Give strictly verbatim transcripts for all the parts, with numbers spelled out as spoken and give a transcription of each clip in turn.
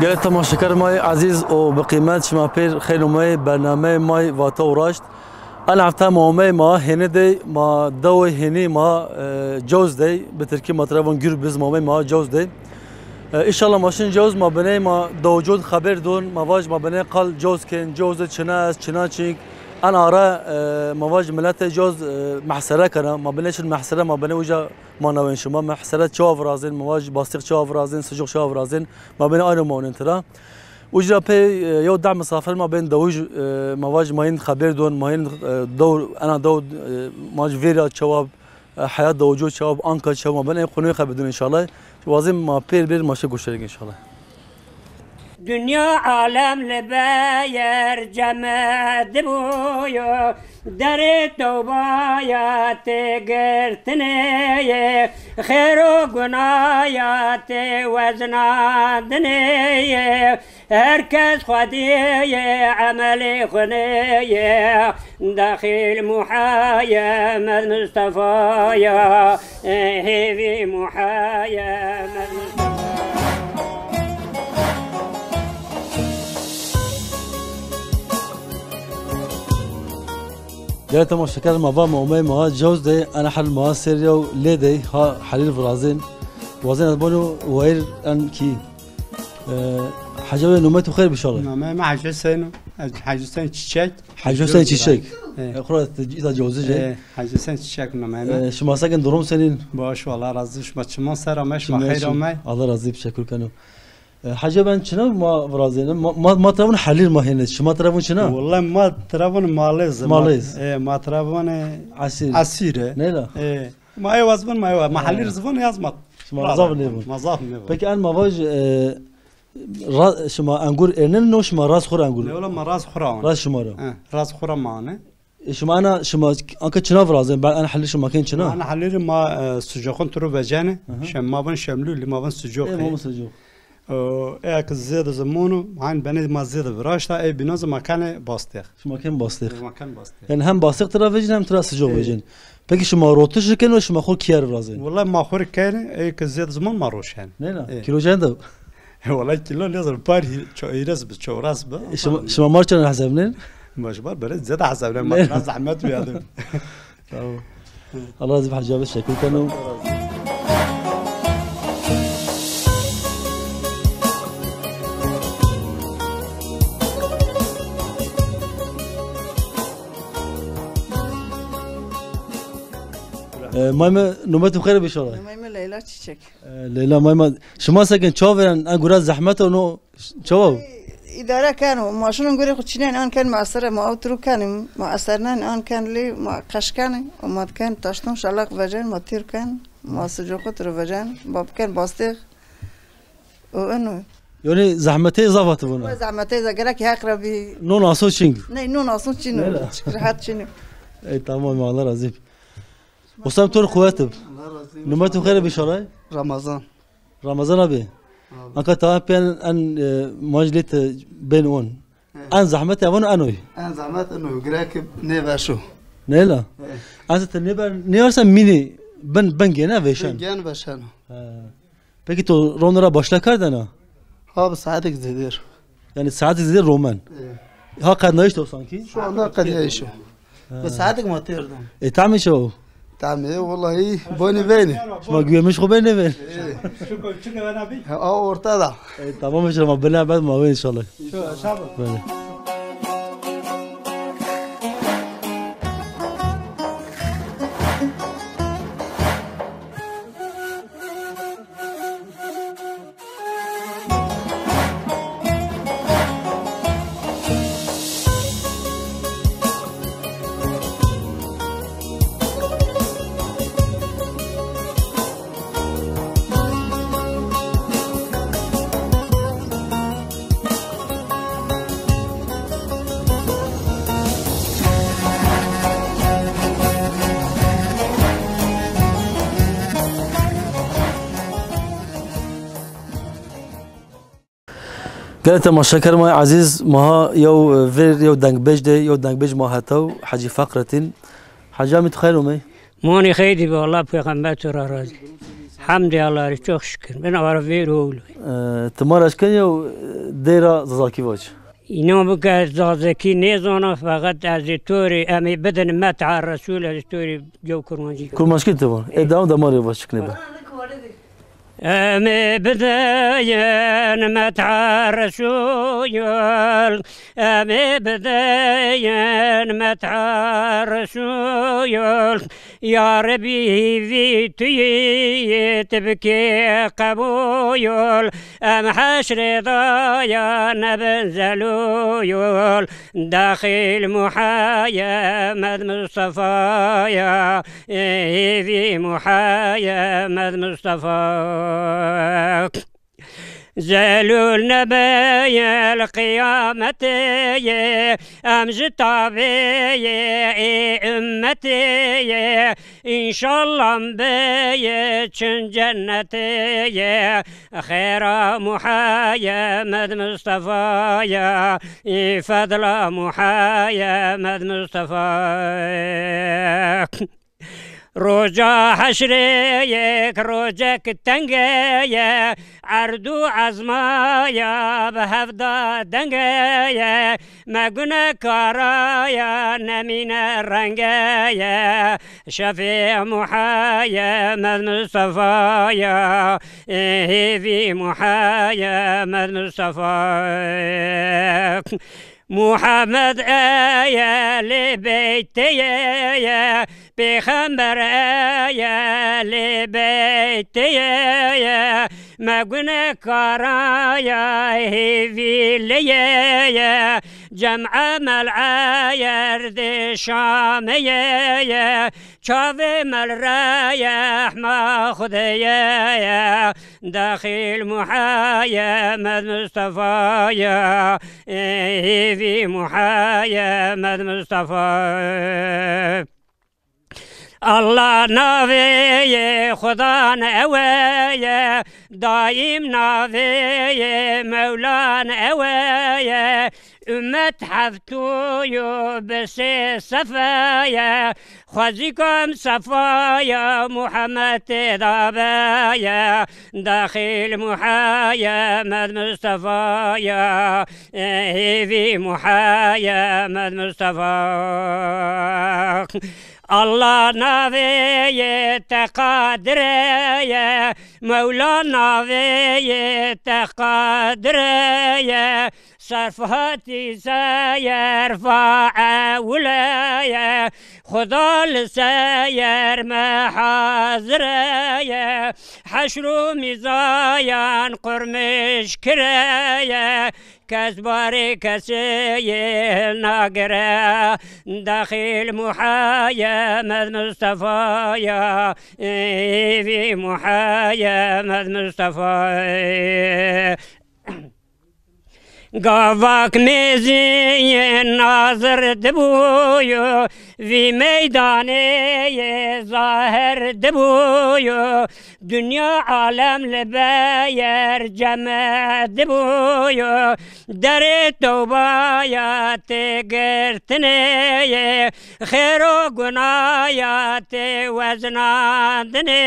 Gelek temaşeker may ezîz û bi qîmet, şima pêr xeyr û may bernameyê may Vata û Raşt. Em hefte ma omey ma hênê dey ma dewê hênî ma, e, Cewz dey, bi tirkî ma tira von Gürbüz, ma omey ma Cewz dey. E, înşallah ma şin Cewz, ma biney ma dewcod xeber don, ma vaj ma biney qal Cewz kên, Cewz de çina ez, çina çîk. En ara, e, ma vaj miletê Cewz, e, mehsere kena, ma biney şin mehsere, ma biney uca ma newên şima mehsere çawa virazên, ma vaj bastîq çawa virazên, sicoq çawa virazên, ma biney ayno ma onin tira. Û jî ra pê, e, yew deh misafir ma bên dewij, e, ma vaj ma hîn xebêr don, ma hîn, e, dewr, ena dewr, e, ma ji vêra çewab, e, heyat dewco çewab, anka çewab ma bên, ê qunûyê xebidin înşallah. Wazî ma pêr bêr ma şe goşerek înşallah. Dinya alem li beyer cemedibûyo, derê tewbaya tê girtinê ye, xêr û gunaya tê weznandinê ye. Her kes xwediyê emelê xwe neye, dexîl Muhemed Mistefaya, hêvî Muhemed Mistefa. Gelek temaşeker ma va ma omey ma Cewz dey, ena hel ma ser yew lê dey ha Helîl virazên. Wazên ez bonu wayir en kî. Ee, Hacı abi, nûmet û xêr bişalay. Nameyê me Hacı Hüseyin o. Ez Hacı Hüseyin Çiçek. Hacı Hüseyin Çiçek. Evet. E, xura te îta Cewzî jê. E, Hacı Hüseyin Çiçek nameyê me. E, şima sekin durum senin? Baş, Allah razı, şima çiman ser amey, şima xeyr amey. Allah razı, teşekkür keno. E, Hacı ben çina ma virazêne, ma, ma, ma telefon Helîl ma hêne, şima telefon çina? Wallahi ma telefon malêz. Malêz. E, ma telefon Esîr. Esîr e. Neyla? E. Ma ew ez bin, ma ew, ma Helîr zivin yaz ma. Şima zaf nêbin. Ma zaf nêbin. Peki en ma vaj, e, ra-, şima engur êrnin no şima raz xur engur? Ne ola ma raz xura wan. Raz şima ra. He, raz xura ma ne. E, şima ana şima anka çina virazin, ben en Helîr şima kên çina? Ana Helîr ma, e, sucoxun turu vecene. Aha. Şem ma bin şemlû, lî ma bin sucox. E, ma bin sucox. Ê, ê ki zêde zimonu, hayn benê ma zêde viraşta, ê bîna zî ma kenê bastêx. Şima ken bastêx. Ê, ma ken bastêx. Yani hem bastêx tira vecin hem tira sicoq vecin. Peki şima rotiş ken û şima xo kiyer virazin? Wala ma xo ken, ê ki zêde ziman ma roşen. Ne la? Ê. Kilo çend o? Wala kilo ne zor, par hi-, ço-, îres bi, çoras bi. E, şima, şima marçan hesabnen? Ma şima bere zêde hesabnen, ma zahmet uyadım. Tamam. Allah razı olsun Hacı abi, teşekkür ederim. E, mayme, nûmet bi xêr be inşallah. Nûmê min Leyla Çiçek. E, Leyla, mayme, şima sekin çavêran, en gura zehmet o no, çawa? Îdare ken û maşinan gurê xwe çînen, an ken muesere, ma ew turu ken, muesernen, an ken lê ma qeş ken û ma diken taşton şalaq vecen, ma tîr ken, ma sicoqo turu vecen, ma biken bastêx û eno. Yani zehmetê zaf hatibûn. Wê zehmetê ze gerek heq re bî. Non aso çing. Ney, non aso çin. Ney la? Çik rehet çin. Ey tamam, Allah razı. Osam tor quwet ib. Allah razı olsun. Nûmet û xêr be inşallah. Ramazan. Ramazan abi. Abi. Anka ta pen en, e, majlê te bên on. He. En zahmet evan enoy. En zahmet enoy. Gerek nêveşo. Neyla? He. Ez te nêber, nêverse mînî bin, bin gene veşen. Bin gen veşen. He. Peki to ron ra başla kardena? Ha, bi saetek zêder. Yani saetek zêder romen. Evet. Ha, qednayış to sanki? Şu anda qednayış o. Ha. Bi saetek ma têr dam. E, tamê çawo? Tamê, vallahi, boni veyni. Şima güvemiş xo beni ver. Evet. Ha, ortada. E, tamam, şima bela bed ma ve inşallah. Böyle. Gelek temaşeker ma ezîz, maha yew, e, vêr yew dengbêj de, yew dengbêj ma heta û Hecî Fexretîn. Hecî Amî, tu xeyr ûmey. Monî xeydî be, Allah pêxember tu ra razî. Hemdê Allah rê, çok şükür. Bin awara vêr oğlu. E, tu ma reşken yew, e, dêra Zazakî vac. Înan bike Zazakî nêzana, feqet ez ê torê, em ê bidin met'a Resûl, ez ê torê yew kurmancî. Kurmancî tu van. Ê, dewam de ma rê vac çikne be. Em ê bidin met'a Resûl, em ê bidin met'a Resûl. Ya Rebî hîvî tu yî, tu bikê qebûl. Em heşrê daya nebin zelûl. Daxil Muhayemed Mustefaya, hêvî Muhayemed Mustefa. Zelûl nebe yê li qiyametê yê, em ji tabê yê ê ummetê yê. Înşallah em bê çin cennetê ye. Xêra Muhayemed Mustefa ye, ê fedla Muhayemed Mustefa. Roja heşrê yek rojek tenge ye, erd û ezma ya bi hevda denge ye. Me gunekara ya nemîne renge ye. Şefê Muhayemed Mustefa ya, hêvî Muhayemed Mustefa. Muhammed eye lê beytê ye, pêxember eye lê beytê ye. Me gunekara ya hêvî lê ye, cem emel eyer dê Şamê ye. Çavê me li rehma Xwedê ye, daxil Muhayemed Mustefa ye, hêvî Muhayemed Mustefa. Allah navê yê Xudan ew e ye, daîm navê yê Mewlan ew e ye. Ummet heftû û bi sê sefe ye, xwezîka em sefa ye, Muhammed tê de be ye. Daxil Muhayemed Mustefa ye, hêvî Muhayemed Mustefa. Allah navê yê te Qadir e ye, Mewla navê yê te Qadir e ye. Serf hatî seyer fa ewil e ye, Xuda li seyer me hazir e ye. Heşr û mîzayan qurmiş kir e ye, kes barê kesê yê nagire. Daxil Muhayemed Mustefa ya, hêvî Muhayemed Mustefa. Gavak mêzî nazir dibûyo, vî meydanê yê zahir dibûyo. Dinya alem li beyer cem dibûyo, derê tewbaya tê girtinê yê, xêr û gunaya tê weznandinê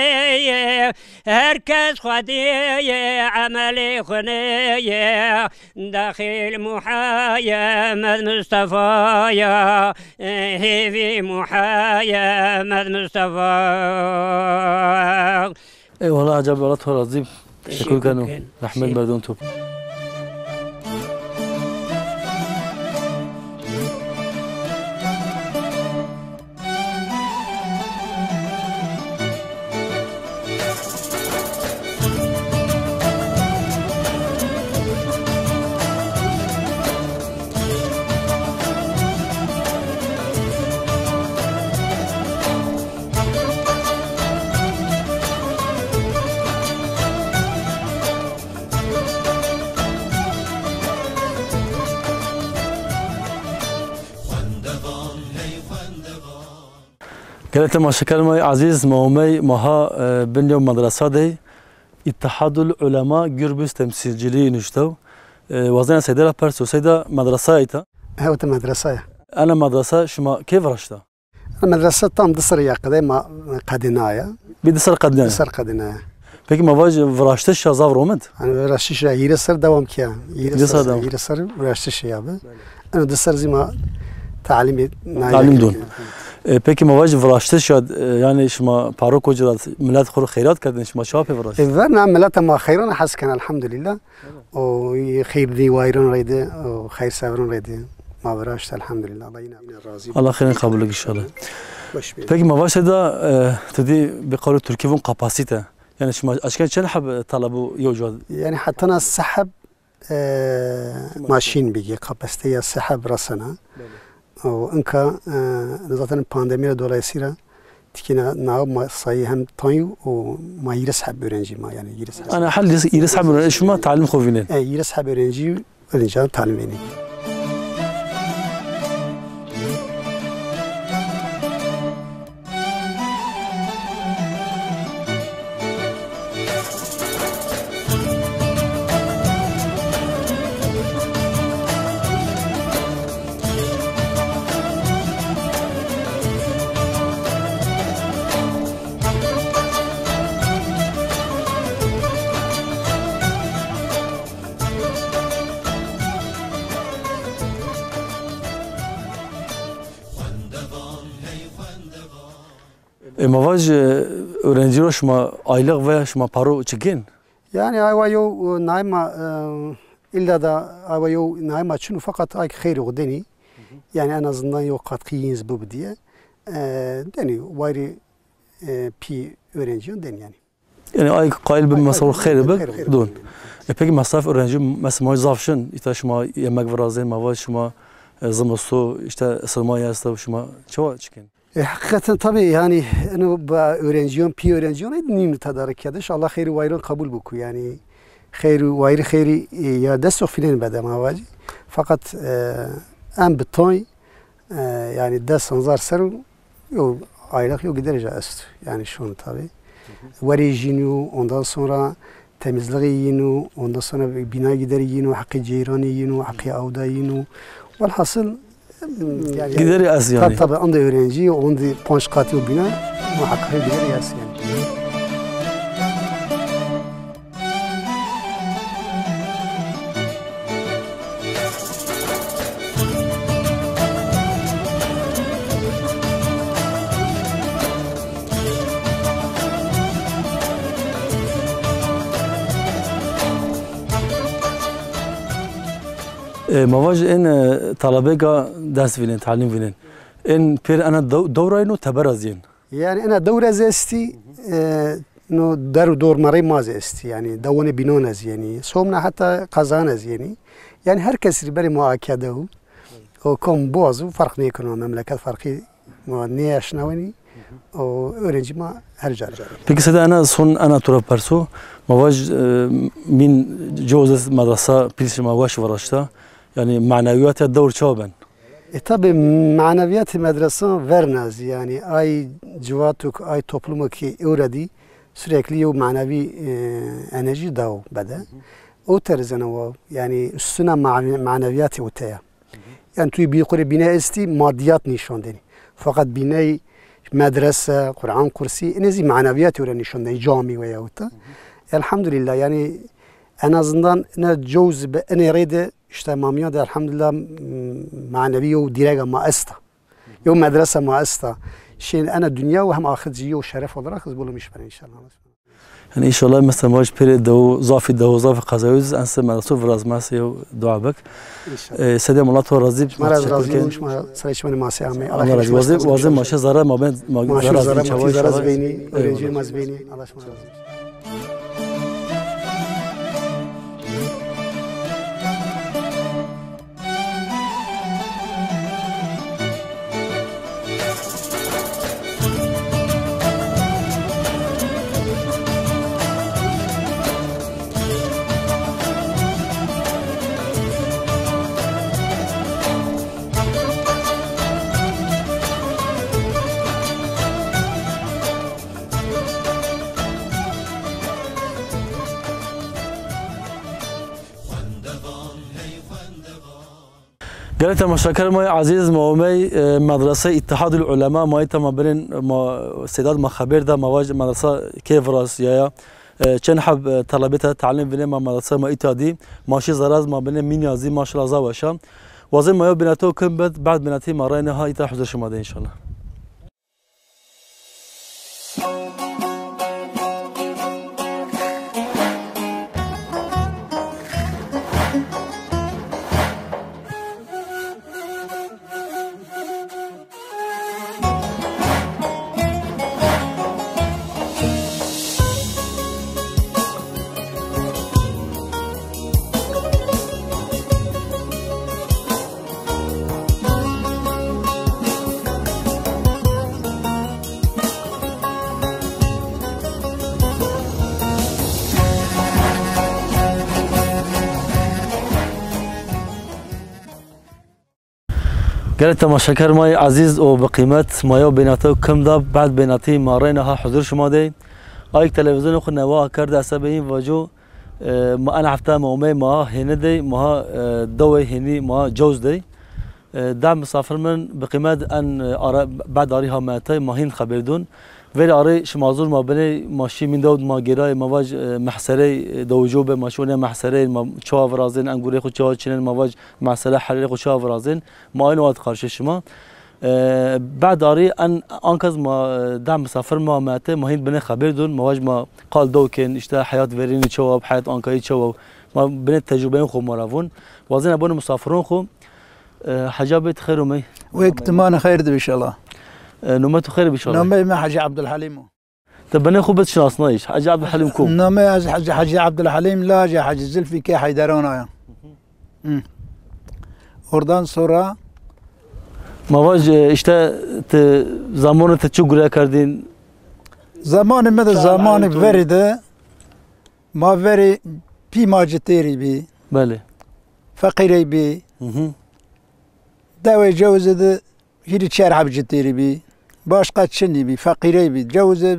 yê. Her kes xwediyê emelê xwe nê yê, daxil Muhayemed Mustefa ya, hêvî Muhayemed Mustefa. Eyvallah Hacı abi, Allah razı olsun. Teşekkür ederim. Rahmet berdon top. Gelek temaşeker me ezîz, me omey maha, e, bin yew medresa dey, Îttihadul Ulema Gürbüz temsilciliği nuştew. E, wazena Seyda ra perso, Seyda medresayê te? Ew te medresa ye. Ena medresa şima kê viraşta? Medresa tam di serî ya qedê ma qedîna ye. Bî di ser qedîna ye? Di ser qedîna ye. Peki ma vaj viraştiş ya zaf romit? Hani viraştiş ya hîrê ser dewam kiya. Hîrê ser, hîrê ser viraştiş ya bi. Eno di ser zî ma talîmê nayê. Talîm dûn. E, peki ma vaj viraştiş ya, e, yani şima parok o cira millet xwe xeyrat kerdin, şima çawa pê viraşt? E, verna millet ma xeyran hez ken elhamdülillah. O xeyr di wayron reyde, o xeyr severon reyde. Ma viraşt elhamdülillah. Allah yine, yine razı. Allah xeyrin kabul inşallah. Baş bir. Peki ma vaj da, e, tu dî bi qawlê Türkî vun kapasite. Yani şima aşken çend heb talebû yew cihad? Yani hatta na seheb, e, maşîn bigî, kapasite ya seheb rasena. Bele. O inka, e, zaten pandemi dolayısıyla tikîna nav ma sayî hem tayî û ma hîris heb öğrenci ma yani hîris heb. Ana hal hîris heb öğrenci şima talim xwe vînin. E, hîris heb öğrenci öğrenci talim vînin. E, ma vaj, e, öğrenci ro şima aylık veya şima paro çikin? Yani aywa yo, e, naima, e, illa da aywa yo naima çinu fakat ay xeyr o deni. Yani en azından yo katkı yiyiniz bu diye. E, deni wayri, e, pi öğrenci deni yani. Yani ay qayil bi masraf xeyr bi dun. E, peki masraf öğrenci mesela zaf şin, işte şima yemek virazin, ma vaj şima, e, zimisto, işte sirmaya esta şima çawa çikin? E, hakikaten tabii yani, eno ba öğrenciyon, pi öğrenciyon ed nîm tedarik kediş. Allah xeyri wayron kabul buku yani. Xeyri wayri xeyri, e, ya dest o filan bedem avacı. Fakat, e, en bitay, e, yani dest anzar ser yo aylık yo giderece est. Yani şunu tabii. Weri jinu, ondan sonra temizliği yinu, ondan sonra bina gideri yinu, hakkı ceyrani yinu, hakkı avda yinu. Velhasıl, yani, gideri az yani. Tabii, tabii, onda öğrenci, onda panç katı o bina, muhakkak gideri az yani. E, ma vaj en, e, talebeka ders vînin, talim vînin. En pêr ena dew-, dewra yin û teber ez yên. Yani ena dewra ez estî, e, no der û dor merey ma ez estî. Yani dewonê bînon ez yeni. Somna heta qezan ez yeni. Yani her kes rîberê ma akede û o kom boğazı fark nêkeno, memleket farkı ma nêeşnawenî. O öğrenci ma her care. Peki Seyda, ena son ena tura perso, ma vaj, e, min coz ez medresa pîl şima weş viraşta. Yani maneviyat ya dewr çawa ben? E, tabi maneviyatê medresa vernaz yani ay civatuk, ay toplumu ki öğredi sürekli yo manevi, e, enerji daw bede. O terzene wa yani üstüne mane-, maneviyatê o teya. Yani tu bir kure bine esti madiyat nişan deni. Fakat bine medrese, Kur'an kursi, en azı maneviyat öyle nişan deni, cami veya uta. Elhamdülillah yani en azından ne coz be, en reyde işte mamiya de elhamdülillah, m-, manevi yo direga ma esta. Yo medrese ma esta. Şên ena dünya ve hem ahiret jî yo şeref olarak biz bulunmuş ben inşallah. Yani inşallah mesela ma ji pêrê dew, zafî dew, zafî qezayû, en se medresu viraz ma se yo dua bek. İnşallah. E, Seyda, Allah to razî. Ma razî, şima serê çimanê ma se amê. Allah razî. Wazê, wazê ma şe zara ma ben, ma zara zara, ma zara zbeyni, öğrenci ma zbeyni. Allah şima razî. Gelek temaşeker may ezîz, ma omey, e, medrese Îttihadul Ulema, ma îta ma binên ma Sedat ma xebêr da, ma vaj medresa kê virasiyaya, e, çend heb, e, telebê te talim vinê ma medresa ma îta dî, ma şî zeraz ma binê mînya zî maşallah za weşa. Wazê ma yo bînate û kim bit, bad bînatî ma reyne ha îta huzur şima de înşallah. Gelek temaşeker may ezîz û bi qîmet, ma yo bênate û kim da, bad bênatî ma reyna ha huzur şima de. Ayik televîzyonê xwe newa kerde esebê hîn vaco, e, ma en hefte ma omey ma ha hêne dey, ma ha, e, dewê hênî ma ha cewz dey. E, da misafir min bi qîmet en, e, ara, bad arî ha me te, ma hîn xebêr dûn. Verî arê şima zûr ma binê, ma şî mîn dewd ma gêrayê, ma vaj, e, mehserey, e, dewicû be, ma şûne mehserey, ma çawa virazên, en gurê xwe çawa çînên, ma vaj mehsere herê xwe çawa virazên, ma aynı wad karşı şima. E, bad arî en, ankaz ma, e, da misafir ma me te, ma hîn binê xebêr dûn, ma vaj ma qal dewkên, işte heyat verînî çawa, heyat ankayî çawa, ma binê tecrubeyên xwe ma ra vûn. Wazên ebûn misafirûn xwe, E, Hecî abi, tu xêr omey. Wek timan xêr dibî inşallah. E, nome tu xêr bî inşallah. Name me Hecî Abdulhalim o. Te binê xwe bit şinasnayîş. Hecî Abdulhalim ku? Name ez Hecî, Hecî Abdulhalim, lajê Hecî Zülfikê Heyderan aya. Hı. Oradan sonra ma vaj, e, işte te zamanı te çi gure kerdin? Zamanı me de zamanı verî de ma verî pî ma citêrî bî. Belê. Feqîrey bî. Hı hı. Dewê cewizê de hîrî çar heb citêrî bî. Başqa çinî bî, feqîrey bî. Cewizê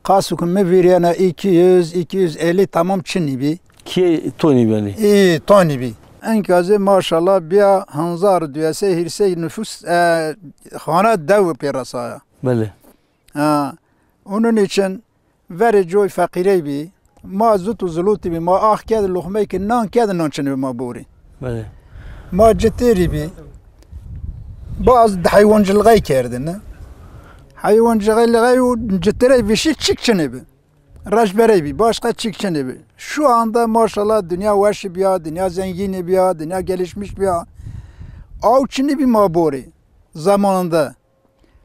qasû ku min vîriyene iki yüz, iki yüz elli tamam çinî bî. Kiyê tonî bî yanî? Î, tonî bî. Enkazê maşallah biya hezar duyesey hîrsey nüfus, e, xane dew pê resaya. Belê. Ha, onun için verê coy feqîrey bî, ma zut û zilûtî bî, ma ax ked luxmeyki nan ked nan çinê bi ma borî. Belê. Ma citêrî bî, baz di heywancilixey kerdine. Heywancilixey û citêrey vişî çik çinê bi. Reşberey bî, başqa çik çinê bi. Şu anda maşallah dünya weş biya, dünya zengînî biya, dünya gelişmiş biya. Aw çinê bî ma borî zamanında.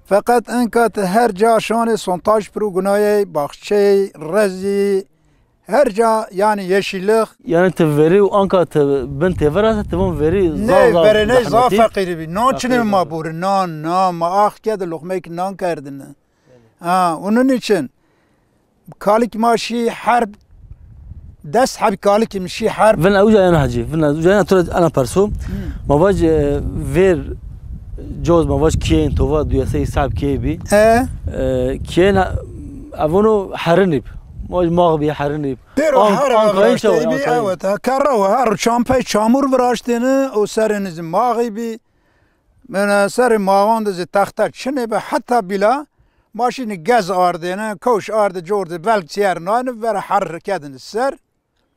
Feqet enka te her ca şanê sontaj piro gunayê, baxçeyê, rezî, her ca yani yeşillik. Yani te verî û anka te bin têvera te, te von verî zaf, zaf verê ne, zaf zehmetî. Feqîrî bî. Nan çinê ma borî, nan, nan, ma ax kedi luqmeyek nan kerdine. Ha, onun için. Kalik ma şî herb, des heb kalik mi şî herb. Vin ew jayana hecî, vin ew jayana tu ana perso. Hmm. Ma vaj, e, vêr coz ma vaj kiyên tova duyesey sahib kiyê bî. E? E, kiyên ha-, evono herinîb. Ma vaj mağ bî herinîb. Pêro an-, her an ankayî çawa, viraştê bî, ankayî. Evet, ha, kerra her çampey çamur viraştêne, o serê nizî mağî bî. Mene serê mağan de zî texte çinê be, heta bîla maşînî gez ardêne, kewş ardê cor de belk çiyer nayne, vera her kedin ser.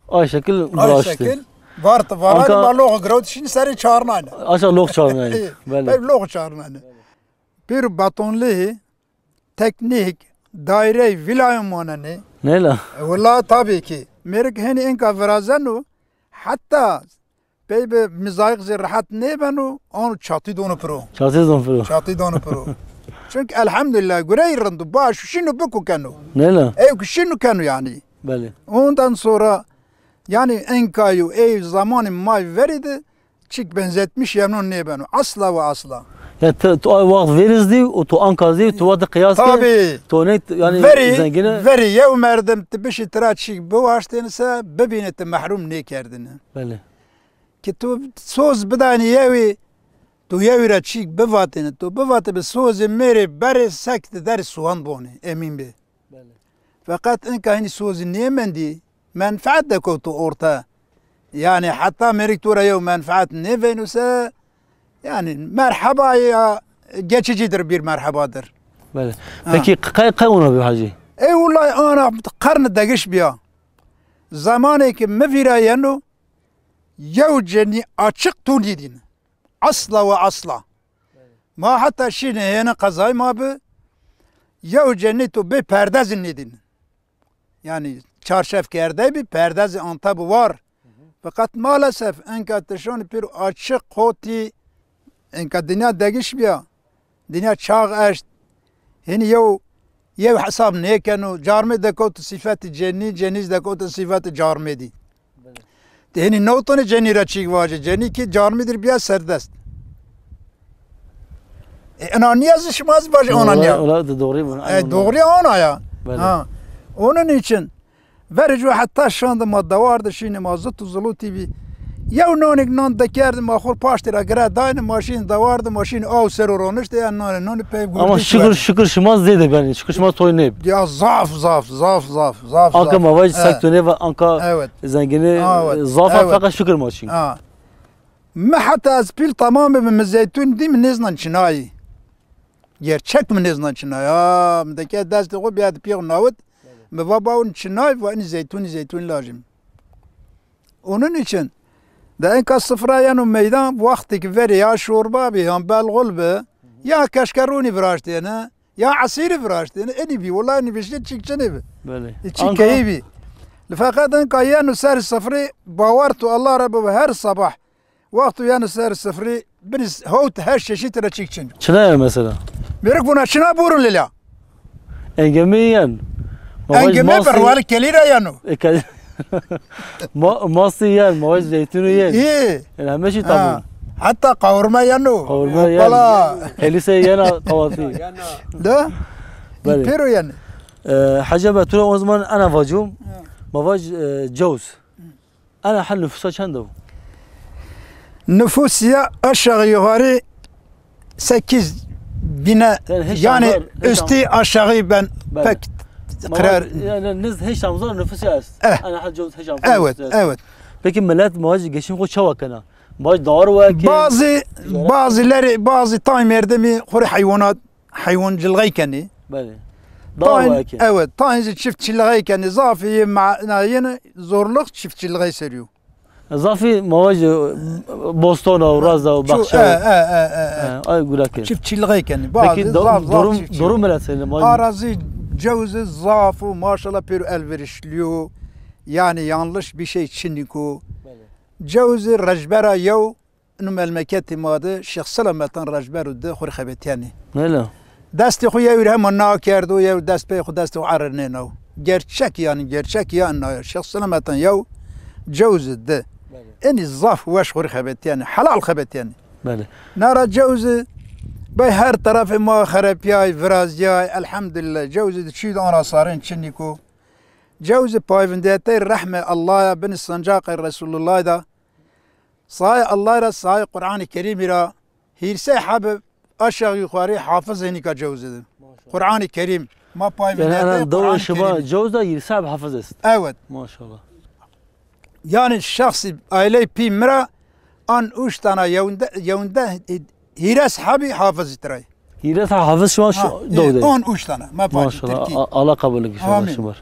Ay şekil. Ay viraştê. Şekil, vart, varan anka ma lox girot şin serê çarnayne. Aşağı lox çarnayne. Belê. Belê lox çarnayne. Bir batonli teknik daire vilayın monene. Neyla? E, wala tabii ki. Merik heni enka virazenu, hatta Pey bi mizayik zî rehet nêbeno, anu çatî dono piro. Çatî don piro. Çatî dono piro. Çünkü elhamdülillah gurey rind û baş şîno bikukeno. Neyla? Ew ki şîno keno yani. Belê. Ondan sonra yani enkayo ev zamanı may verî de çik benzetmiş yemnon nêbeno. Asla ve asla. Ya te, tu ay wext vêriz dî û tu anka zî tu wate qiyas ke. Tabii. Tu ne yani verî, zengine. Verî yew merdim ti bişî tira çik biwaştêne se bibîne ti mehrum nêkerdine. Belê. Ki tu soz bidanî yewî, tu yewî re çîk bivatêne, tu bivate bi sozê mêrê berê sek di derê sowan bonê, emîn bê. Belê. Feqet inka hinî sozî nêmendî, menfaet de kewto orte. Yani heta mêrik tu re yew menfaet nêveyno se, Yani merheba ya geçicidir, bir merhebadır. Belê. Ha. Peki qey, qey ona bi hacî? Ey wulay ana qern degiş biya. Zamanê ki mi vîra yeno, yew cenî açık tu nîdîn. Asla ve asla. Ma heta şîne hêne qezay ma bi, yew cenî tu bê perde zî nîdîn. Yani çarşef kerde bi, perde zî anta bi war. Fakat maalesef enka tişon pir açık kotî, enka dinya degiş biya. Dinya çax eşt. Hîn yew, yew hesab nêkeno. Carmê dekot sifetî cenî, cenî dekot sifetî carmê dî. Te hînî newtone cenî re çîk vaje. Cenî ki carmê dir biya serdest. E, ena niye zî şima zî vaje ona niye? Ola, ola da doğru bu. E, doğru ya ona ya. Belê. Ha. Onun için Verê ji we heta şandê ma dewar de şînê ma zit û zilûtî bî. Yew nonik nan dekerdê ma xwe paştê re gire dayne ma şîn dewar de ma şîn aw ser û roniştê ya nanê nonê pey gurtî. Ama şükür, şükür şima zêde benî. Şükür şima toy nêb. Ya zaf, zaf, zaf, zaf, zaf, zaf. Anka ma vay sektonê ve anka zengini zaf, fakat şükür ma şîn. Ha. Mi heta ez pîl tamam bibim, mi zeytûn dî, mi nêznan çinayî. Gerçek mi nêznan çinayî. Ha, mi deke destê xwe biya di pî xwe nawit. Mi va bawin çinayî, va inî zeytûnî, zeytûnî lajim. Onun için de enka sifra yeno meydan, wextê ki verê ya şorba bi, yan belxul bi, ya keşkerûnî viraştêne, ya esîrî viraştêne, enî bî, wela enî bî çik çinê bi. Belê. E, çi keyî bî. Li feqet enka yeno ser sifrê, bawer tu Allah re bibe her sabah. Wexto yeno ser sifrê, binî hewt heşt çeşît re çîk çin. Çi ne mesela? Mêrik bûna çina borun lêla. Engemê yen. Engemê berwal kelî re yeno. E, ke-, ma-, mastî yen, ma zeytûnû yen. Ê. Yani hemê şey tamam. Heta qawurma yeno. Qawurma yen. Pala. Helîse yena qavatî. De? Belê. Pêro yen. E, Hacı abi, tu o zaman ana vacum. Ha. Ma vac, e, cewz. Ana hal nüfusa çend o? Nüfus ya aşağı yukarı sekiz bine, yani üstü aşağı ben pek karar. Yani niz heşt amzar nüfus ya est. Eh. Ana hal cevuz heşt amzar. Evet, evet. Peki millet maaş geçim ko çawa kana? Maaş dar ve ki bazı, bazıları, bazı tay merdemi kuru hayvanat Heywancilixê kenî. Belê. Dawekê. Evet, tayên jî çiftçilixê kenî. Zafî yê ma-, na, yene zorluk çiftçilixê serî yo. Zafî mawajê bostona û razda û baxçe. E, e, e, e, e. Ay gulakê. Çiftçilixê kenî. Peki bazı do-, zaf, zaf durum, çiftçi. Durum bile senin. Arazi cewzi zaf û maşallah pêro elverişli yo. Yani yanlış bir şey çiniko. Belê. Cewzi rejbera yew Inu melmeketê ma de Şêx Selametan rejber û di xwe rê xebetiyenê. Nela. Destê xwe yew hema nakerdo, yew dest pey xwe destê xwe erir nênaw. Gerçek yani, gerçek ya naya. Şêx Selametan yew cewzi di. Belê. Enî zaf weş xwe rê xebetiyenê. Helal xebetiyenê. Belê. Nara cewzi bey her tarafê ma xerepiyay, viraziyay. Elhamdülillah. Cewzi di çî de ana sarên çinîko. Cewzi payvindiyetey rehme Allah'a bin sancaqê Resulullah da. Sayê Allah ra, sayê Qur'anê Kerîmî ra hîrsey heb aşağı yukarı hafiz hênîka cewzê de. Maşallah. Qur'anê Kerîm. Ma pay. Yani ana dawa şima cewz da hîrsey heb hafiz est. Evet. Maşallah. Yani şahsî ailey pî mi ra an üç tane yewinde, yewinde, e, hîres hebî hafiz tray. Hîres ha hafiz şima şu dewde. On üç tane. Ma pay. Maşallah. Tirkî. A-, Allah kabul ki şima şima.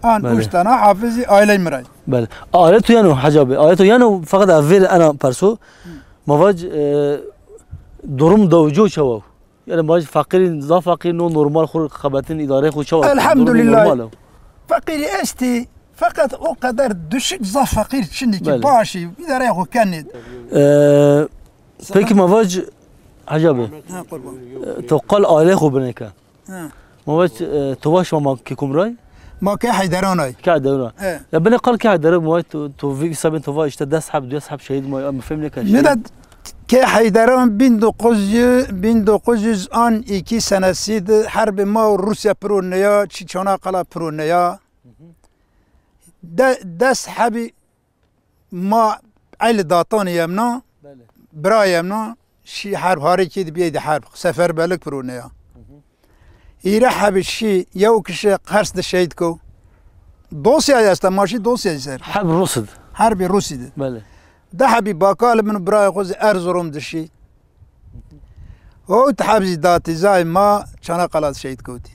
An üç tane hafizî ailey mi ray. Belê. Aile tu yeno Hacı abi. Aile tu yeno fakat evvel ana perso. Ma vac, e, durum dewco çawa. Yani ma vac fakirî, zaf fakir no normal xur xebetin idare xu çawa. Elhamdülillah. Durum normal. Fakirî esti fakat o kadar düşük zaf fakir çinî ki paşî idare xu kenî. E, Peki ma vac, Hacı abi, ha, kurban. E, to qal aile xu bineke. Ha. Ma vac, e, to vaş ma ke kumray? Ma ke Heyderanay. Ke Heyderan. E. Ya bine qal ke Heyderan ma to, to vi sabin to va işte des hab, des hab şehit ma, ya mı fem neke. Ne de ke Heyderan bin dokuz yüz, bin dokuz yüz on iki senesi de harbi ma Rusya pro ne ya, çi Çanakkale pro ne ya. De, des habi Ma el datanê yemna, belê, bira yemna, şî herb harê kê dibiyê di herb, seferberlik pirûne ya. Hı hı. Hîre hebî şî, yew kişi Qers di şehîd ko. Dosya esta, ma şî dosya ser. Herb Rûsî di. Herbê Rûsî di. Belê. De hebî bakal min û birayê xwe zî Erzurum di şî. Hewt heb jî datîzayê ma Çanakkale şehîd kewtî.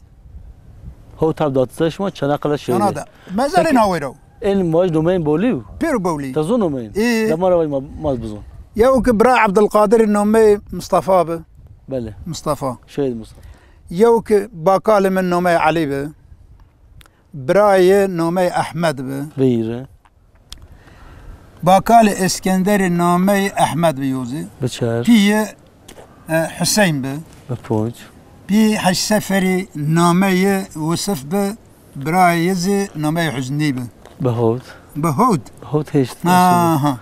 Hewt heb datîzayê şima Çanakkale şehîd. Çana de. Mezelê Peki, navê re. Ên ma ji nomeyên Bowlî û? Pêro Bowlî. Te zû nomeyên? Ê. Dema re vay ma, ma bizûn. Yew ki bira Ebdulqadirê nomeyê Mustafa bi. Belê. Mustafa. Şehîd Mustafa. Yew ki bakalê min nomeyê Elî bi. Birayê nomeyê Ehmed bi. Bêyî re. Bakalê Eskenderê nameyê Ehmed bi yozê. Bi çar. Piyê, e, Hüseyin bi. Bi ponc. Piyê Hec Seferî nameyê Wisif bi. Birayê zî nameyê Hüznî bi. Bi hewt. Bi hewt. Hewt hêşt. Ha, ha.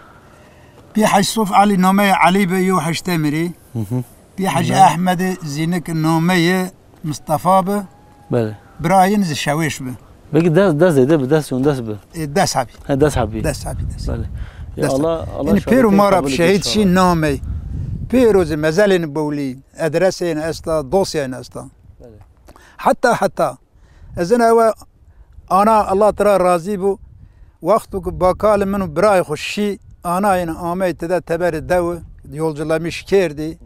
Piyê Hec Sof Elî nameyê Elî bi yo heştemirî. Hı hı. Piyê Hecî Belê. Ehmedê Zînik nameyê Mistefa bi. Belê. Birayên ji Şewêş bi. Belkî des, des zêde bi, des yon des bi. E, des hebî. He, des hebî. Des hebî, des. Belê. Ya Des Allah, hebî. Allah Yani şehadetê pêro ma re qebûl şehîd bike şî inşallah. Namey. Pêro ji mezelên Bowlî, edresên esta, dosyayên esta. Belê. Heta, heta. Ez ina we ana Allah tira razî bû. Wexto ku bakalê min û birayê xwe şî, anayên amey tide teberê dew, yolculamîş kerdî.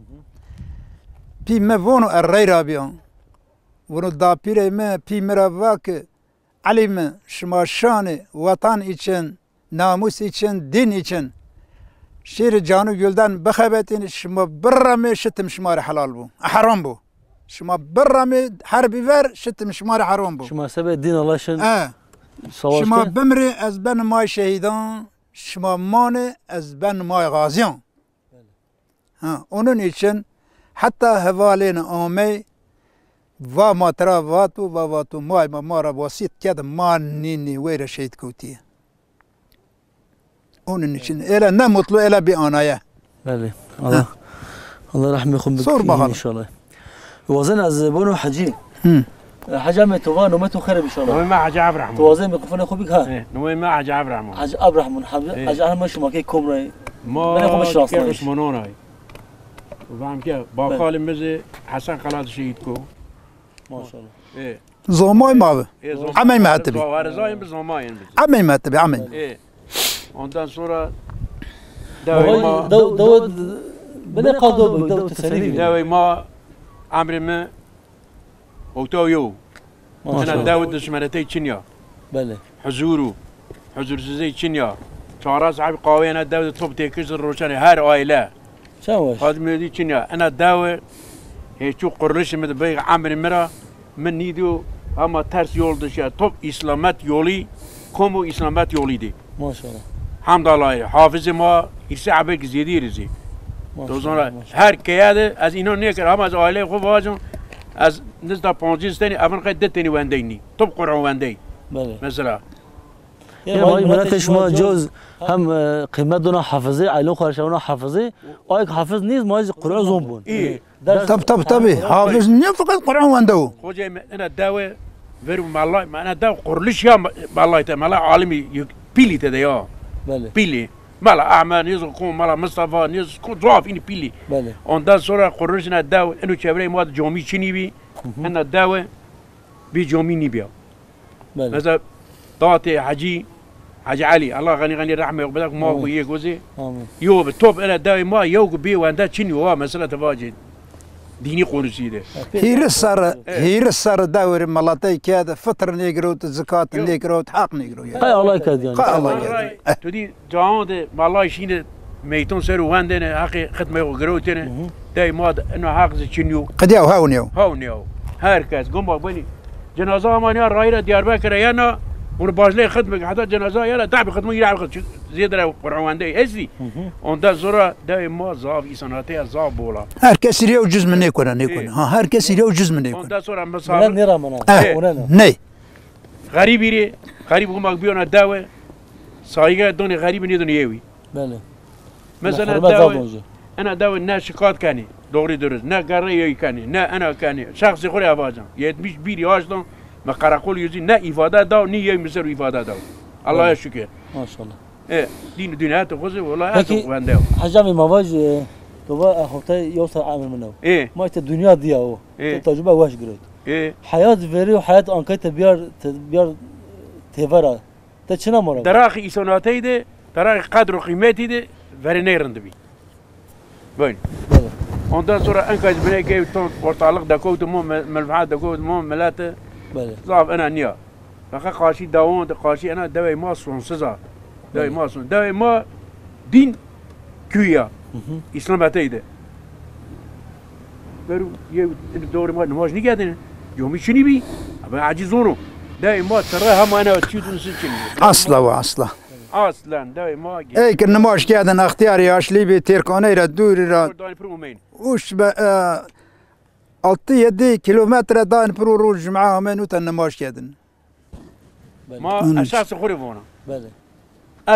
Pî me vono er reyra biyan. Wino dapîrê me pî min re va ki, Elî min, şima şanê wetan için, namus için, din için şêrê canû gulden bixebetîn, şima biremê şitim şima re helal bû. Heram bû. Şima biremê her bîver şitim şima re heram bû. Şima sebê din Allah şin E, savaş şima kir. Bimrê ez ben may şehîdan, şima manê ez ben may gaziyan. Ha, onun için heta hevalên amey va ma tira vat û va vat û may ma ma ra wasît ked ma nînî wê re şehîd kewtiye. Onun için ele ne mutlu ele bir anaya. Belê. Allah, Allah rahmê xwe Sor bikî bakalım. inşallah. Wazin ez bono Hecî. Hı. Hecî me tova nome tu xerib inşallah. Nome me Hecî Abraham. Tu wazin mikrofonu xwe bik ha. Eh, nome me Hecî Abraham. Hecî Abraham, Hecî, Eh. Hecî Abraham şima ke komray. Ma Bene xwe bişnasnayiş. Osmanon ay. Vam ke bakalê me zî Hesen Xelat şehîd ko. Maşallah. Eh. Zomay ma bi. Eh, zom- Amey me hatibi. Zo-, Warizayên bi zomayên bi. Amey me hatibi, amey. Eh. Ondan sonra Baba, dewê ma, dew, dew, bine qal dew, dew teselî. Dewê ma emrê me Otaw yo. Maşallah. Ina dew dişmeretey çin ya. Belê. Huzur û huzursizey çin ya. Çara sahib qawê ina dew de top têkir roşanê her aile. Çawaş. Fadimê dî çin ya. Ina dew hêçû qurlişê min de bey emrê min ra min nîdîyo ama ters yol dişiya. Top îslamet yolî, kom û îslamet yolî dî. Maşallah. Hamdallah. Hafizê ma îrsê ebek zêdî rizî. Maşallah, Dozana maşallah. Her keye de ez înan nêkir ama ez aileyê xwe vacim ez nizda pancî tenî evin qey di tenî wendey nî. Top Qur'an wendey. Belê. Mesela. Ya, Ya, vay, vay, miletê miletê şima şima coz coz hem, e, qîmet dona hafizê, aylon xwe şewna hafizê. Ayek hafiz nîz ma ji Qur'an zon bûn. Î. Ders Tab, tab, tabi. Hafız niye fakat Kur'an wende o? Hocam, ena dewe veru malay, ma ena dew qurluş ya malay te, malay alimi yük, pili te de ya. Belê. Pili. Mala Ahmet, niye ko mala Mustafa, niye ko zaf ini pili. Belê. Ondan sonra qurluş ena dew, eno çevre ma cami çini bi. Hı hı. Ena dewe bir cami ni biya. Belê. Mesela datê Hecî, Hecî Elî, Allah xenî xenî rehmê xwe bide, ma Amîn. Ku yê gozê. Amîn. Yo bi top ene dewê ma yew ku bê wende çin yo, ha, mesela te vacê dînî konusî de. Hîris ser, Evet. Hîris ser dewrê meletey kê de fitr nêgirot, zikat Yo. Nêgirot, heq nêgirot yani. Qay Allah ked yani. Qay Allah ked. Ray, tu dî Cahan de malay şîne meyton ser û wendene, heqê xidmê xwe girewtene. Hı hı. Dey ma de, ino heq zî çin yo. Qediya hewn yo. Hewn yo. Her kes, gumba beni. Cenaza ama ya rayra Diyarbakır'a yana, bunu başlay xidmê, heta cenaza yana, tabi xidmê yine xidmê, zêdire Qur'an wendey ezi. Hı hı. Ondan sonra dey ma zaf, insanate ya zaf bola. Her kes iriye ucuz mu ne kona, ne kona. Ha, her kes iriye ucuz mu ne kona. Ondan sonra misafir. Nêra mana. Eh, Ona ne? Ne. Xerîbî rê, xerîb gumak biyona dewe, saygı donê xerîbî nêdonê yewî. Belê. Mesela Ne hurmet dewe, zaf donce. Ena dewe ne şikat kenî, doğru dürüst, ne gerre yewî kenî, ne ena kenî. Şexsê xwe rê avacan. Yetmiş bir yaştan me karakol yüzü ne ifade daw, ne yewî miser ifade daw. Allah'a Belê. Şükür. Maşallah. E, din dünya te xozê, wala Peki, eto wende. Hecamê ma vaj, e, tu va, e, hafta yewsa emir min ew. E. Ma işte dünya diya o. E. Te tecrübe weş girot. E. Hayat veri û hayat ankayê te biyar, te biyar têvera. Te çina mora? Deraxî îsonateyî de, deraxî qedr û qîmetî de verê ney rind bî. Buyurun. Belê. Ondan sonra enka ji binê gey ton ortalık dekewt mo, me-, menfaat dekewt mo, milete Belê. zaf ena niya. Feqet qarşî dawon de, qarşî ena dewê ma sonsiz a. Dewê Belê. ma son. Dewê ma dîn kuya. Hı hı. İslam eteydi. Beru ye doğru ma nimaj nikedin. Comi çini bi? Abi aciz onu. Dewê ma tere hema ena çi dun siz çini. Asla ve asla. Aslen dewê ma ge- Ey ki nimaj kedin extiyar yaşlî bi, Tirkaney re, dûrî re. Oradan pir umeyn. Uş be, e, altı yedi kilometre dayên pir û roj cuma amen û te nimaj kedin. Belê. Ma Onun için. esas xuri vona. Belê.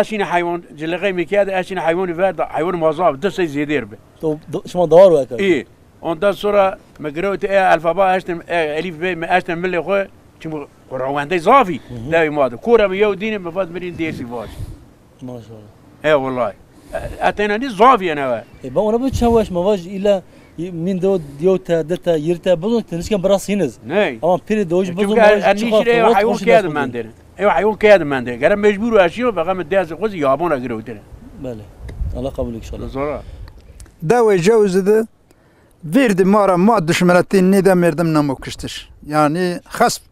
Eşine hayvan, cilixey mi kedi, eşine hayvanı ver da, hayvan mazav, dı sey zêder bi. To, do, şima dawar weke. İyi. Ondan sonra me girewti e alfaba eştim, e, elif be, me eştim milli xo, çimkî rawendey zafî, Hı hı. dewê ma de. Kora mi yew dîne, me vat mirin dêsî vac. Maşallah. E, wallahi. E, eteyna dî zafî yene we. E, ben ona bir çaweş me vaj ila min de yew te, de te, yir te, bizon te nişken biraz hiniz. Ney? Ama piri de hoş E, bizon çünkü ma en, en çi nişire xafte, ev hayvan kedi mendere. Ev hayvan kedi mendere. Gere mecbur eşiyo, fakat me dezi xo zî yabona girewtene. Belê. Allah kabul inşallah. Zora. Dewê cewzi de verdi mara ma düşmenetî nîde merdim namo kiştir. Yani xasp.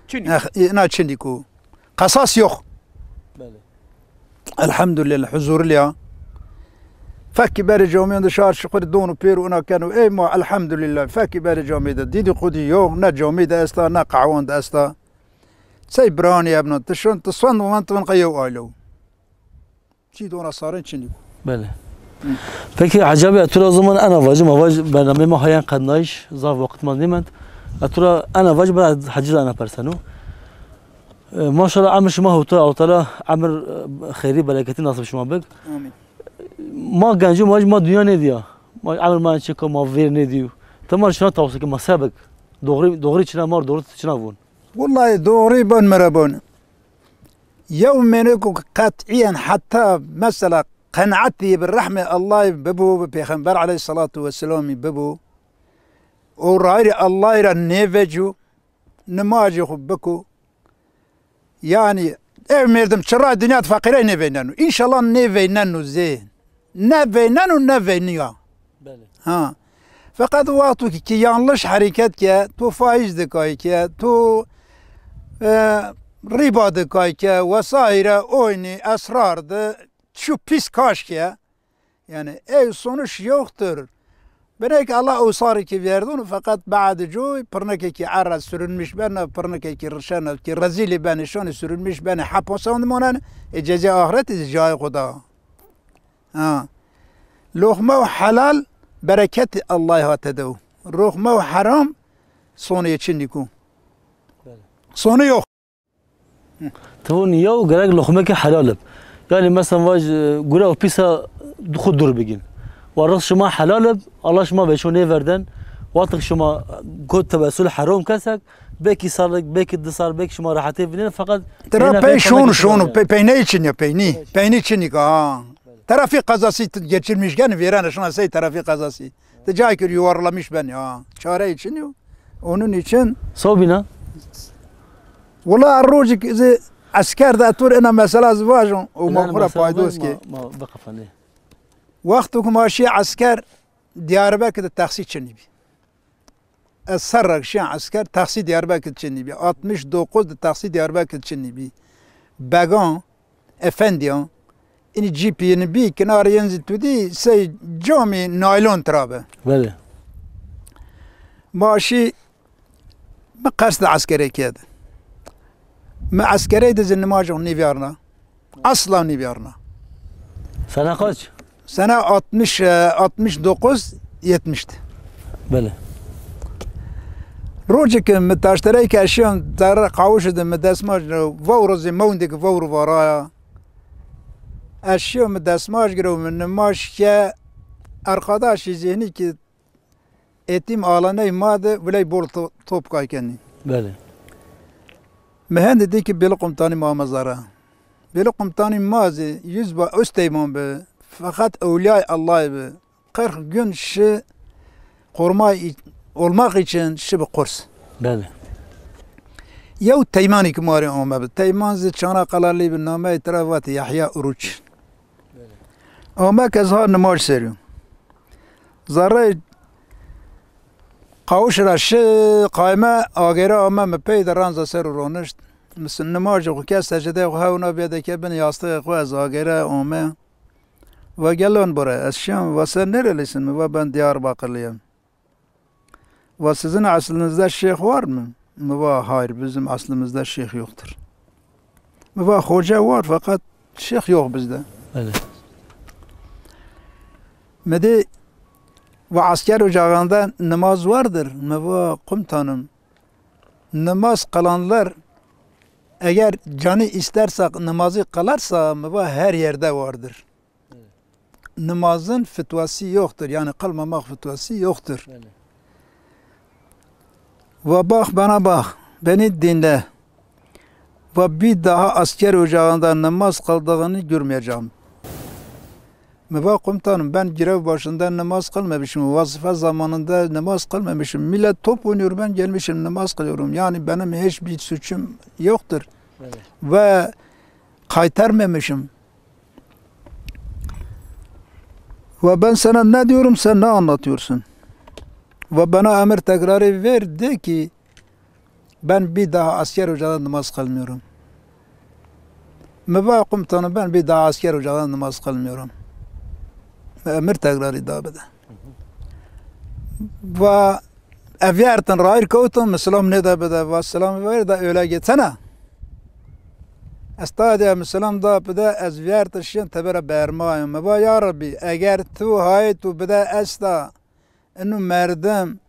Çini? Eh, na çini ku. Qesas yok. Belê. Elhamdülillah, huzurlu ya. Fekî berê camiyan de şar şukur don û pêr û ina ken û ey ma elhamdülillah. Fekî berê camî de dîdî qudî yok, ne camî de esta, ne qehwan de esta. Sey biranî hebna, tişon, tiswan wan tiwan qey yew aile. Çi dona sarin çinî. Belê. Hı. Peki, Hacı abi, etura o zaman ana vacim, avac bernamê ma hayan qednayış, zaf vakit ma nêmend. Etura ana vac bera Hacı ana persenu. E, maşallah, emir şima hewta, Allah Teala emir, e, xeyrî, bereketî nasib şima bik. Amin. Ma gencî ma, ma dünya nêdiya. Ma emir ma çi ka ma vêr nêdî. Te ma şina tawse ki ma sebik. Doğru, doğru çina mar, doğru çina vun. Wallahi doğru ban mere ban. Yew mêne ku qet'iyen heta mesela qenaetî bi rehmê Allahî bibû, bi Pêxember aleyhissalatu vesselamî bibû û rayîrê Allahî re nêvecû, nimajê xwe bikû. Yanî ev merdim çi ray dinya feqîrey nêveyneno. Înşallah nêveyneno zê. Ne veynen û ne veyniya. Belê. Ha. Feqet wexto ki, ki yanlış hereket ke, tu faiz dikay ke, tu, e, riba dikay ke, vesaire, oynî, esrar di, şu pis kaş ke. Yani ev sonuç yoktur. Binek Allah o sarı ki verdun, fakat baad cu pırnıkeki arra sürünmüş ben, pırnıkeki rişen ki rezili ben, şonu sürünmüş ben, haposan monen, e, ceza ahireti cayı kuda. Ha. Lokma helal bereketi Allah hate dew. Lokma haram sonu için diku. Belê. Sonu yok. Tevon ya û gerek loxmeke helal ib. Yani mesela vaj, e, gure û pîsa xwe dûr bigin. Wa rız şima helal ib, Allah şima veşo nêverden. Wextek şima got tevesul herom kesek, belkî salek, belkî du sal, belkî şima rehetê vinên, feqet Tera yine pey pey şon, pey şon, pey, pey ne için ya, pey ni? Pey ni için ya, ha. Trafik kazası geçirmiş, yani veren şuna sey trafik kazası. Te cayê kir yuvarlamış ben ya. Çare için yok. Onun için Sobina. Wala rojik zî esker de tur ena mesela zî vajon û ma xura paydos ke. Ma, ma, bixefanê. Wexto ku ma şî esker Diyarbekir de taksî çinî bî. Ez serrek şî esker taksî Diyarbekir çinî bî. Altmış dokuz de taksî Diyarbekir çinî bî. Began, efendiyan, înî cîpî yên bî, kinarê yên zî tu dî, sey camî naylon tira be. Belê. Ma şî, mi qesd eskerê ked. Mi eskerê de zî nimajê nîvîyarna. Asla nîvîyarna. Sene kaç? Sene altmış, e, altmış dokuz, yetmiş. Belê. Rojek mi taştereyke eşiyan zerre qawuşê de mi destmaj vewro zî mewndek vewro varaya. Eşiyo mi destmaj giro mi nimaj ke arkadaşî zihni ki etim alaney ma de viley bol to-, top kaykenî. Belê. Mi hende dî ki bêli komutanî ma mezara. Bêli komutanî ma zî yüz ba üsteyman bi. Fakat ewliyay Allahî bi. Kırk gün şi koruma i-, olmak için şi bi kurs. Belê. Yew teymanî ki ma rê ame bi. Teyman zî Çanakkale'lî bi, nameyê tira vat Yahya Uruç. Ame ke zî ha nimaj serî. Zerrey Qawişira şi qayme agêre ame, mi pey de ranza ser û ronişt. Mi s-, nimajê xwe kes secdeyê xwe hew na bêdeke bin yastixê xwe ez agêre ame. Va gelon bore, ez şiyam, va sen nerelisin? Mi va ben Diyarbakırlıyım. Va sizin aslinizde şeyh var mı? Mi va hayır, bizim aslimizde şeyh yoktur. Mi va hoca var fakat şeyh yok bizde. Öyle. Mi dê va asker ocağında namaz vardır. Mi va komutanım, namaz kılanlar eğer canı isterse namazı kılarsa, mi va her yerde vardır. Namazın fetvası yoktur. Yani kılmamak fetvası yoktur. Öyle. Va bak bana bak, beni dinle. Va bir daha asker ocağında namaz kıldığını görmeyeceğim. Mi va komutanım, ben görev başında namaz kılmamışım, vazife zamanında namaz kılmamışım. Millet top oynuyor, ben gelmişim namaz kılıyorum. Yani benim hiçbir suçum yoktur. Evet. Ve kaytarmamışım. Ve ben sana ne diyorum, sen ne anlatıyorsun? Ve bana emir tekrarı ver, de ki, ben bir daha asker ocağında namaz kılmıyorum. Mi va komutanım, ben bir daha asker ocağında namaz kılmıyorum. Emir tekrarı da bide. Ve ev yertin rayir kewtin, mi selam nêde bide, va selam ver de öyle geçene. Ez ta de mi selam da bide, ez viyartin şiyan tebera bermayım. Mi va ya Rabbi, eger tu hayê tu bide esta, inu merdim,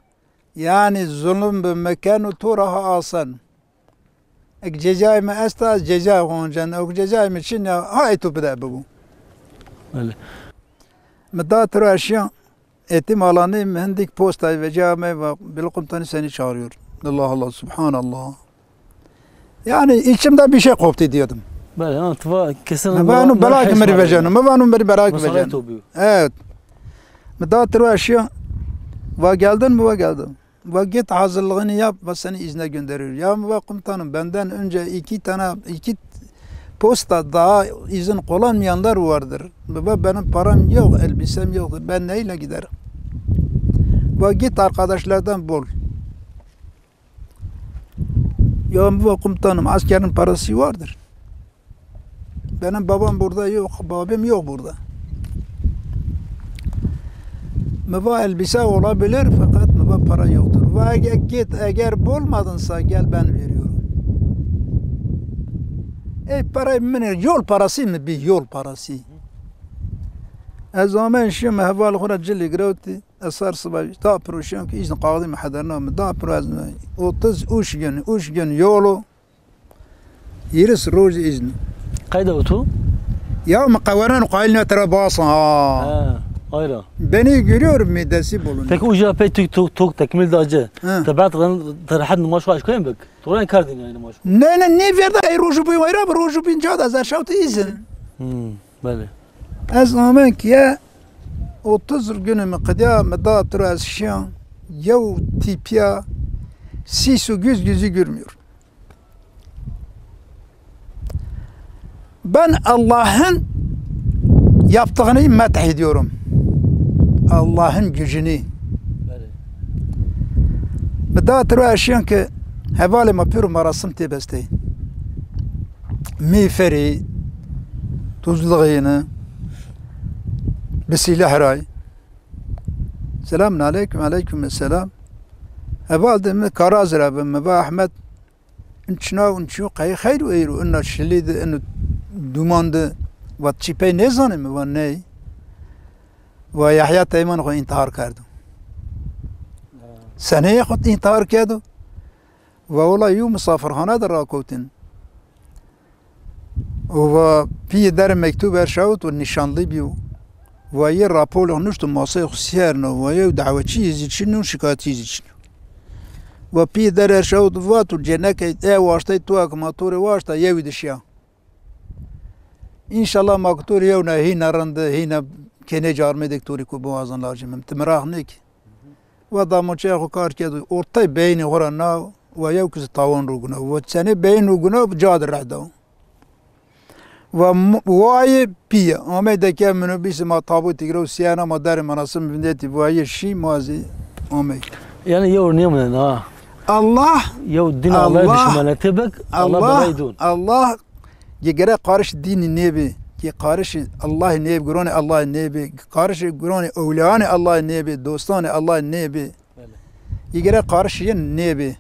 yani zulüm bi mekan û tu raha asen. Ek cezayê me esta, ez cezayê xwe oncan. Ek cezayê me çin ya, hayê tu bide bibu. Öyle. Mi da tu ra şiyan, Êtîm Alanî, mi hindik postayê vecîya me ve Bilqumtanî seni çağırıyor. Allah Allah, Subhanallah. Yani içimde bir şey koptu diyordum. Böyle, ha, tıva kesin. Me vanu belak meri vecenu, me vanu meri belak vecenu. Evet. Mi da tirwa şiya, va geldin mi, va geldim. Va git hazırlığını yap, va seni izne gönderiyor. Ya mi va komutanım, benden önce iki tane, iki posta daha izin kullanmayanlar vardır. Baba benim param yok, elbisem yok. Ben neyle giderim? Va git arkadaşlardan bul. Ya va komutanım, askerin parası vardır. Benim babam burada yok, babam yok burada. Mi va elbise olabilir fakat mi va para yoktur. Va eğer git, eğer bulmadınsa gel ben veriyorum. Ey parayı min yol parası mı bir yol parası? Ez amen şim heval xura cili girewti. Esar sıba ta proşiyan ki izin kağıdı mı hederna mı da pro ez otuz üç gün, üç gün yolu. Yirmi roj izin. Qayda û tu? Ya me qeweran û qayil ne tera basan ha. Ha, ayra. Beni görüyor mu desi bulun. Peki uca pey tuk tuk tuk tekmil da ce. Ha. Te bat ran te rahat numaş xwe aşkoyem bik. Tu ran kardin yani numaş. Ne ne ne verda ey roju bin ayra, roju bin cada zer şawt izin. Hmm, bele. Ez amen ki ya otuz günü mi qediya me da tura ez şiyan. Yew tipiya sis û güz güzü görmüyor. Ben Allah'ın yaptığını meth ediyorum. Allah'ın gücünü. Bele. Mi da tiro eşiyan ki hevalê me pir û merasim tê bestê. Mîferî, tuzluğini, bi silahray. Selamun aleyküm, aleyküm selam. Heval de mi karaz re bi, mi va Ahmet, in çina, in çiyo qey xeyr û eyro, inna şilî de, in duman de, va çi pey nêzanê mi, va ney. Va Yahya Teyman xwe intihar kerdo. Seneyê xwe intihar kerdo. Va wela yo misafirxane de rakewtin. Û va piyê der mektûb erşawit û nîşanlî bî û va yê rapolê xwe nuşt û maseyê xwe siyerno, va yew dawetçî yê zî çin û şikayetçî zî çin. Va piyê der erşawit û vat û cenekê e waştey tu ak ma torê waşta yewî dişiya. Înşallah ma ku torê yew ne hîne rinde, hîne kênê carmê dek torê ku biwazin lacim im. Ti miraq nêkî. Wa damoçeya xwe kar kerd û ortay beynê xwe ra na wa yew kis tawan rûguna. Wa çenê beyin rûguna bi ca de reh da. Wa m-, wayê piye. Amey deke minibîsê ma tabûtî gire û siyana ma derê merasim vindetî wayê şî ma zî amey. Yani yew nêmine ha. Allah, Yew din Allah, Allah, dişmenetê bik, Allah Allah, belayî dûn. Allah, yê gere qarişî dînî nêbê, yê qarişî Allahê nêbê, gironê Allahê nêbê, qarişî gironê ewliyanê Allahê nêbê, dostanê Allahê nêbê. Belê. Yê gere qarişî yên nêbê.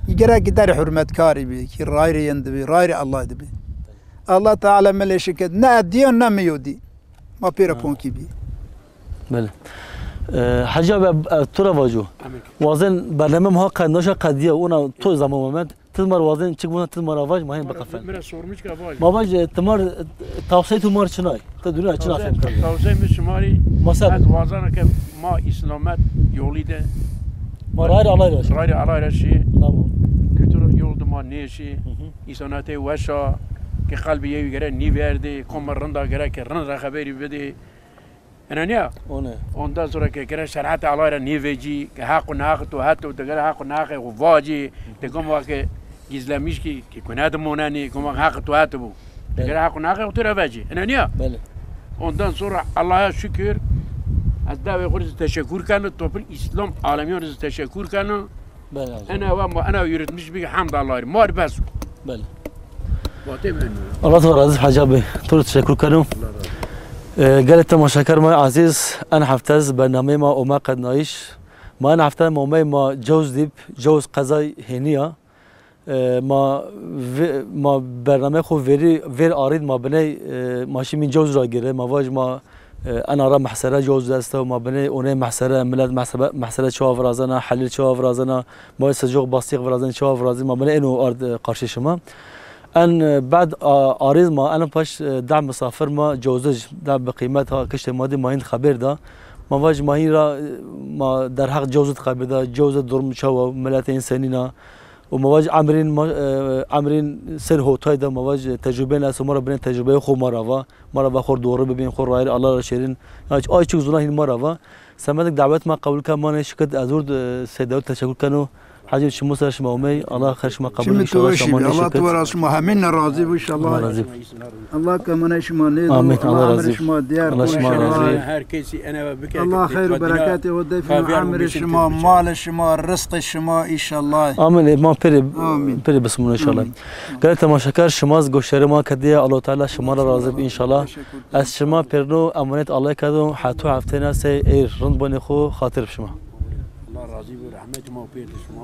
Yê gere giderê hurmetkarî bê, kî rayirê yên dibê, rayirê Allahê dibê. Allah Teala me lê şiket, ne diya ne miyodî. Ma pêra Ha. ponkî bî. Belê. E, Hecî abi, e, tu re vaco. Amin. Wazên bername ma qed naşa qediya, ona to zaman Mehmet. Ti mar wazên çik bûna, ti mar vaj, ma hên biqefen. Mira sormuş ka vaj. Ma vaj, e, ti mar, e, tavsey tu mar çinay. Te dûna çina Tavsey, fem kir. Tavsey mi şimarî, Masal. Ez wazana ke ma îslamet yolî de. Ma rayr alay raşî. Rayr alay raşî. Tamam. Kültür yoldu ma nêşî. Hı hı. Îsanatê weşa, ke qalbî yewî gere nîverdê, koma rinda gere ke rind re xeberî bidê. Ene niya? One. Ondan sonra ke gere şerîetê Allahê re nêvecî, ke haq û nahaq tu het û te gere haq û nahaqê xwe vacî, te goma ke gizlemiş ki, ki ku ne dimonenî, goma haq tu het bû. Te Belê. Gere haq û nahaqê xwe tu re vecî. Ene niya? Belê. Ondan sonra Allah'a şükür, ez dawê xwe rê teşekkür keno, topil İslam alemiyan rê teşekkür keno. Belê, hocam. Ene ve ma, ene yürütmüş bir hamd Allah'a. Mar bes. Belê. Vatê min. Allah te razî, Hacî abi. Tu teşekkür keno. Allah razı olsun. E, gelek temaşeker ma ezîz, en hefte ez bernameyê ma ome qednayîş. Ma en hefte ma omey ma Cewz dîp, Cewz qezay Hêniya. E, ma vê, ma bernameyê xwe verî, vêr arîd ma biney, e, ma şî mîn Cewz ra gire, ma vaj ma E, ena ra mehsere Cewz dest e, ma binê onê mehsere, millet mehsebe-, mehsere çawa virazena, helîl çawa virazena, ma wê sicoq bastîq virazena, çawa virazena, ma binê êno ard, e, qarşî şima. En, e, bed a-, arîz ma, en paş, e, deh misafir ma Cewzic, deh bi qîmet ha, kiştê ma dî ma hîn xebêr da. Ma vaj ma hîn ra, e, ma derheq Cewzid xebêr da, Cewzid durum çawa, milletê însenîna. Û ma vaj emrîn ma, e, emrîn ser hotay da, ma vaj tecrubeyên ez ma ra binê tecrubeyê xo ma ra va. Ma ra va xor doğru bibîn, xor rayir Allah ra şêrin. Ya, ay çik zuna hîn ma ra va. Semedik davet ma qebul ka, ma ne şikit ez ord, e, Seydewt teşekkür keno. Hacî çi musa şima omey, Allah xer şima qebul Çimi inşallah, tu şima weşî bi, ne Allah şikit. Tu razî şima hemîn ne razî bu inşallah. Allah razî. Allah kemane şima ne Amin, Allah razî. Şima diyar Allah şima inşallah. Razî. Her kesî ene ve bike Allah xeyr û bereketê o defî emrê şima, malê şima, rizqê şima inşallah. Amin. E, ma pere, Amin. Pere bismillah inşallah. Amin. Gelek temaşeker, şima z goşerê ma kediye, Allah Teala şima ra razî bi inşallah. Teşekkür ederim. Ez şima pêrno emanet Allah kedo, heto heftê ne sey êr rind bonê xo, xatir bi şima. Allah razî bi, rahmet ma pêr şima.